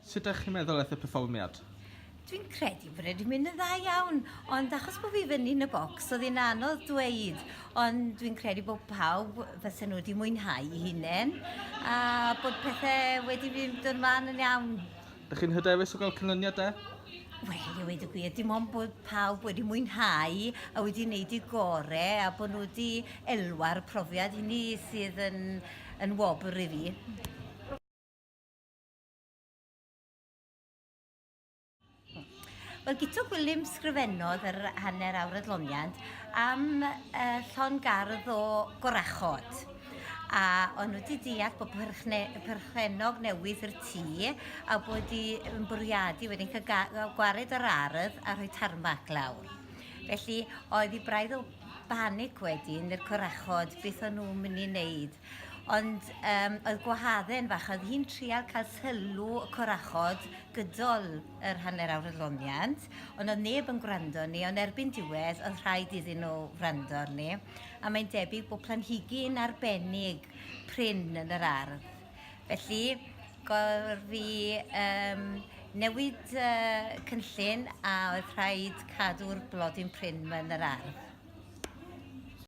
Sut dach chi'n meddwl aeth y perfformiad? Dwi'n credu bod e wedi mynd yn dda iawn, ond achos bod fi fyny yn y bocs, oedd hi'n anodd dweud, ond dwi'n credu bod pawb fysen nhw wedi mwynhau eu hunain, a bod pethau wedi mynd dod ymlaen yn iawn. Dych chi'n hyderus o gael canlyniad da? Wel, i weud y gwir, dim ond bod pawb wedi mwynhau a wedi wneud eu gore a bod nhw wedi elwa'r profiad hynny sydd yn, yn wobr i fi. Wel, Guto Gwilym sgrifennodd yr hanner awr adloniant am uh, llon gardd o gorachod. A o'n nhw wedi deall bod perchennog newydd i'r tŷ a bod i yn bwriadu wedyn cael gwared o'r ardd a rhoi tarmac lawr. Felly, oedd i braidd o banic wedyn i'r corachod beth o'n nhw'n mynd i wneud. Ond um, oedd gwahadden fach, oedd hi'n trial cael sylw y corachod gydol yr hanner awr adloniant, ond oedd neb yn gwrando ni, ond erbyn diwedd oedd rhaid iddyn nhw wrando arni. A mae'n debyg bod planhigyn arbennig prin yn yr ardd. Felly, gorfu um, newid uh, cynllun a oedd rhaid cadw'r blodyn prin yn yr ardd.